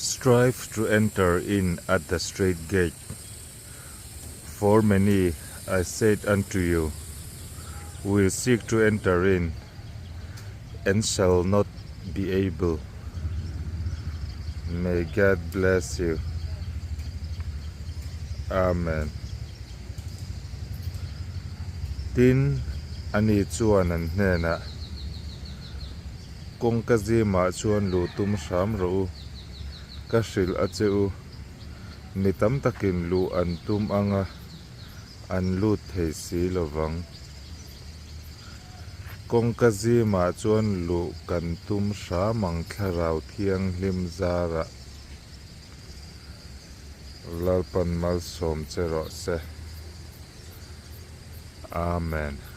Strive to enter in at the strait gate, for many, I say unto you, will seek to enter in and shall not be able. May God bless you. Amen. Tin, ani chuan an hnenah, Kawngka zimah chuan luh tum hram rawh u, ka hrilh a che u. Mi tam takin luh an tum ang a, an lut thei si lo vang. Kawngka zimah chuan luh kan tum hram ang Thlarau Thianghlim zarah. Lalpan malsawm che rawh se. Amen.